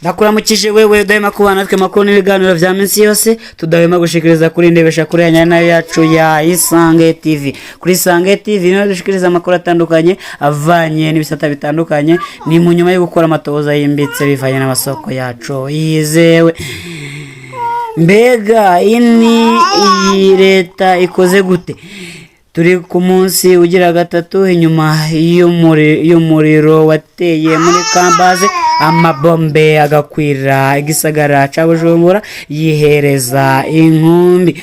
Ndakuramukije wewe udahema kubana natwe makuru n'ibiganiro vya minsi yose tudahema gushikiriza kuri ndebesha kuri ya nayo yacu ya Isange TV. Kuri Isange TV niho dushikiriza amakuru atandukanye avanye n'ibisata bitandukanye, ni mu nyuma yo gukora amatohoza yimbitse bivanye n'amasoko yacu yizewe. Mbega ini iyi leta ikoze gute? Turi ku munsi ugira gatatu inyuma y'umuriro wateye muri Kambaze, amabombe agakwira igisagara ca Bujumbura yihereza inkumbi.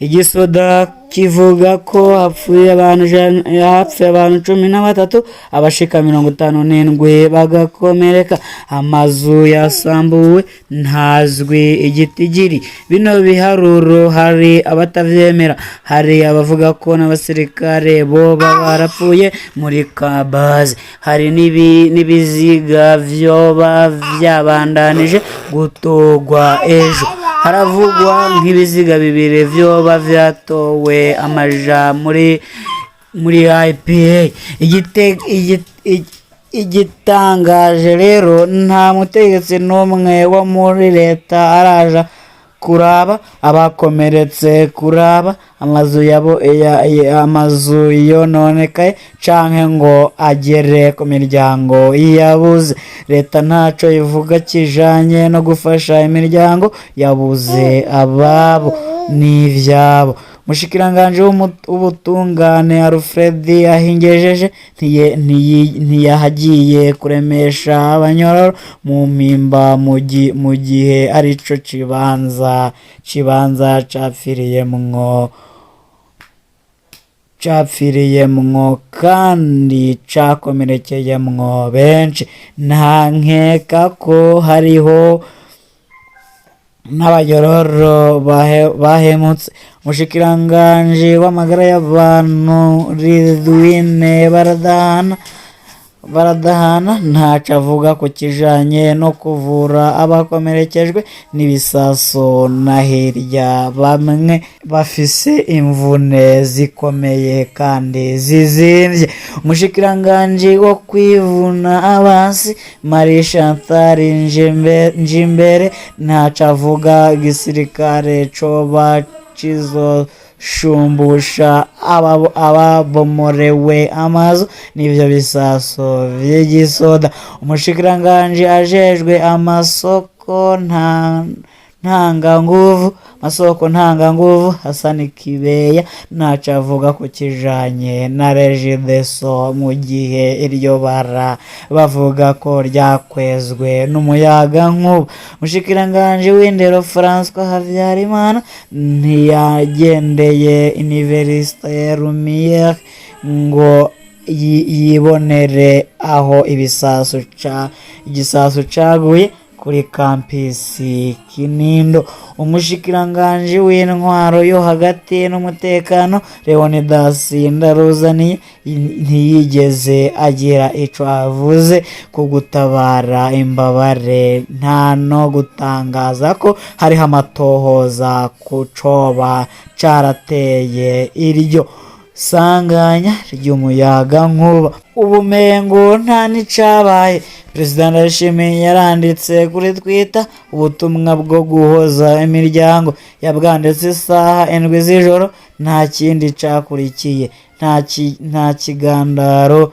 Igisoda kivuga ko hapfuye abantu 13, abashika 57 bagakomereka, amazu yasambuwe ntazwi igitigiri. Bino biharuro hari abatavyemera, hari abavuga ko n'abasirikare boba barapfuye muri Kabaze, hari n'ibiziga vyoba vyabandanije gutogwa ejo. Haravugwa nk'ibiziga bibiri vyoba vyatowe amaja muri IPA. Igitangaje rero, nta mutegetsi n'umwe wo muri leta araja kuraba abakomeretse, kuraba amazu yabo amazu yononekaye canke ngo agere ku miryango yabuze. Leta ntaco ivuga kijanye no gufasha imiryango yabuze ababo n'ivyabo. Umushikiranganji w'ubutungane Alfred Ahingejeje ntiyahagiye kuremesha abanyororo mu mpimba mu gihe arico kibanza capfiriyemwo kandi cakomerekeyemwo benshi. Nta nkeka ko hariho n'abanyororo bahemutse. Umushikiranganji w'amagara y'abantu Ridwine Baradahana ntaco avuga ku kijanye no kuvura abakomerekejwe n'ibisaso, na hirya bamwe bafise imvune zikomeye kandi zizimvye. Umushikiranganji wo kwivuna abansi Marie Chantal Njimbere ntaco avuga igisirikare coba kizoshumbusha ababomorewe amazu n'ivyo bisaso vy'igisoda. Umushikiranganji ajejwe amasoko ntanganguvu, masoko ntanganguvu Hassan Kibeya ntaco avuga ku kijanye na Regideso mu gihe iryo bara bavuga ko ryakwezwe n'umuyaga nkuba. Umushikiranganji w'indero François Habyarimana ntiyagendeye Université Lumière ngo yibonere aho igisasu caguye kuri kampisi Kinindo. Umushikiranganji w'intwaro yo hagati n'umutekano Leonidas Ndaruzaniye ntiyigeze agira ico avuze ku gutabara imbabare, nta no gutangaza ko hariho amatohoza ku coba carateye iryo sanganya ry'umuyaga nkuba. Ubumengo nta n'icabaye. Perezida Ndayishimiye yaranditse kuri Twitter ubutumwa bwo guhoza imiryango, yabwanditse isaha 7 z'ijoro, nta kindi cakurikiye, nta kigandaro,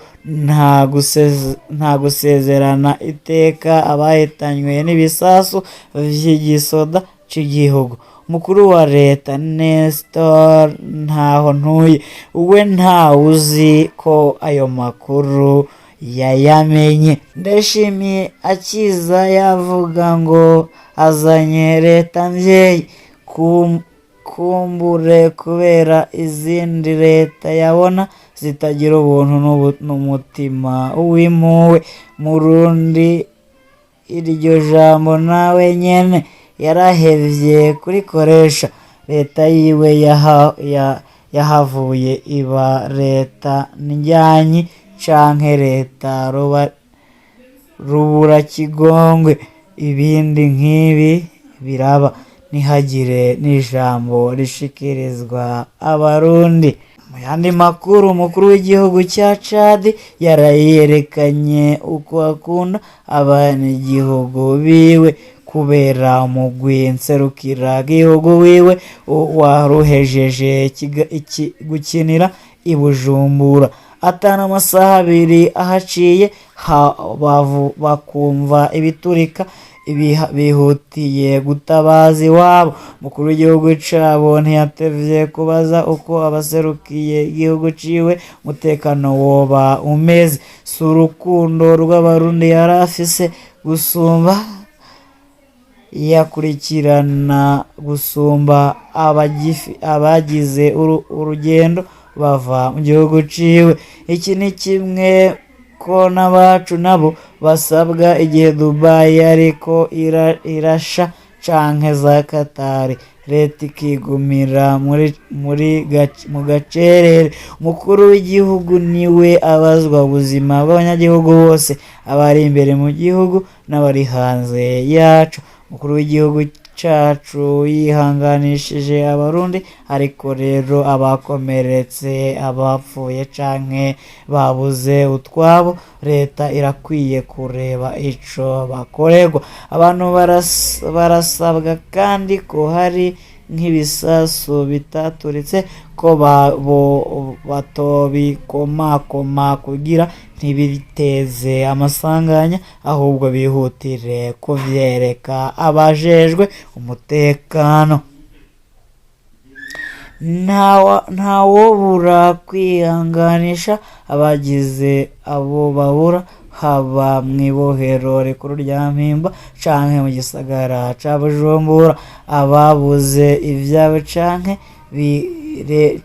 nta gusezerana iteka abahitanywe n'ibisasu vy'igisoda c'igihugu. Umukuru wa leta Nestor Ntahontuye we ntawuzi ko ayo makuru yayamenye. Ndayishimiye akiza yavuga ngo azanye leta mvyeyi, kumbure kubera izindi leta yabona zitagira ubuntu n'umutima w'impuhwe. Murundi iryo jambo nawe nyene yarahevye kurikoresha. Leta yiwe yahavuye iba leta ndyanyi canke leta ruburakigongwe. Ibindi nk'ibi biraba, ntihagire n'ijambo rishikirizwa abarundi. Mu yandi makuru, umukuru w'igihugu cya Chad yarayerekanye uko akunda abanyagihugu biwe kubera umugwi nserukiragihugu wiwe waruhejeje gukinira i Bujumbura. Atana amasaha 2 ahaciye bakumva ibiturika bihutiye gutabaza iwabo. Umukuru w'igihugu cabo ntiyatevye kubaza uko abaserukiye igihugu ciwe umutekano woba umeze. Si urukundo rw'Abarundi yari afise gusumba yakurikirana gusumba abagize urugendo bava mu gihugu ciwe. Iki ni kimwe ko n'abacu nabo basabwa igihe Dubai ariko irasha canke za Qatar, leta ikigumira mu gacerere. Umukuru w'igihugu niwe abazwa ubuzima bw'abanyagihugu bose, abari imbere mu gihugu n'abari hanze yaco. Umukuru w'igihugu cacu yihanganishije Abarundi, ariko rero abakomeretse, abapfuye canke babuze utwabo, leta irakwiye kureba ico bakorerwa. Abantu barasabwa kandi ko hari nk'ibisasu bitaturitse ko batobikomakoma kugira ntibiteze amasanganya, ahubwo bihutire kuvyereka abajejwe umutekano. Ntawobura kwihanganisha abagize abo babura, haba mw'ibohero rikuru rya Mpimba canke mu gisagara ca Bujumbura, ababuze ivyabo canke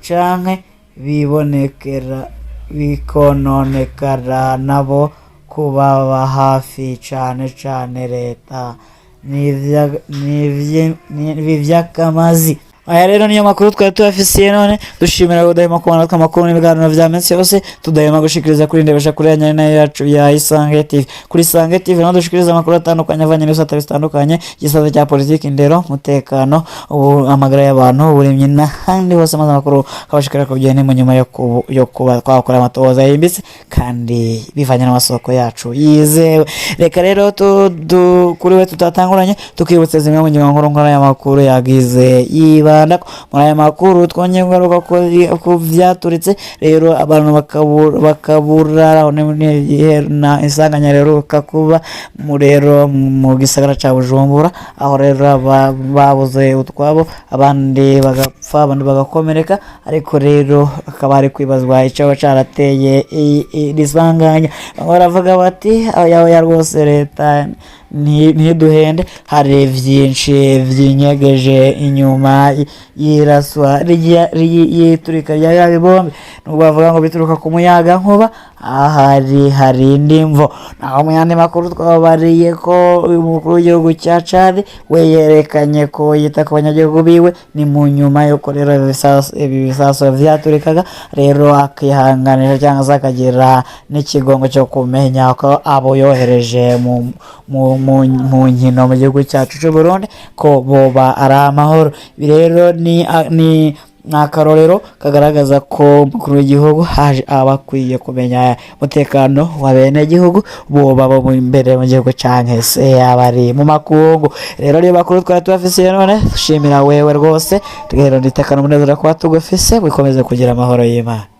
canke bibonekera bikononekara, nabo kubaba hafi cane cane leta n'ivy'akamazi. Aya rero niyo makuru twari tubafisiye none. Dushimira kudahema kubona natwe amakuru n'ibiganiro vya minsi yose tudahema gushikiriza kuri ndebesha kuri ya nayo yacu ya Isange TV. Kuri Isange TV naho dushikiriza amakuru atandukanye avanye n'ibisata bitandukanye: igisata cya politiki, indero, umutekano, ubu amagara y'abantu, uburimyi n'ahandi hose, maze amakuru akabashikira ku gihe mu nyuma yo kuba twakora amatohoza yimbitse kandi bivanye n'amasoko yacu yizewe. Reka rero kuri we tutatanguranye tukibutsa zimwe mu ngingo nkuru nkuru aya makuru yagize yibandako. Muri aya makuru twongeye kugaruka ku vyaturitse rero abantu bakabura aho na isanganya riheruka kuba mu rero mu gisagara ca Bujumbura, aho rero babuze utwabo, abandi bagapfa, abandi bagakomereka, ariko rero hakaba hari kwibazwa icaba carateye iri sanganya. Bamwe baravuga bati oya oya rwose leta ntiduhende, hari vyinshi vyinyegeje inyuma y'iraswa y'iturika rya bya bibombe. Nubwo bavuga ngo bituruka ku muyaga nkuba, ahari hari indi mvo. Naho mu yandi makuru twabariye ko umukuru w'igihugu cya Chad we yerekanye ko yita ku banyagihugu biwe, ni mu nyuma yuko rero ibi bisasu vyaturikaga, rero akihanganisha cyangwa se akagira n'ikigongo cyo kumenya ko abo yohereje mu nkino mu gihugu cyacu cy'u Burundi ko boba ari amahoro. Ibi rero ni akarorero kagaragaza ko umukuru w'igihugu haje aba akwiye kumenya umutekano wa bene gihugu, boba bo imbere mu gihugu canke se abari mu makungu. Rero niyo makuru twari tubafisiye none. Dushimira wewe rwose, rero nitekana umunezero kuba tugufise. Wikomeze kugira amahoro y'Imana.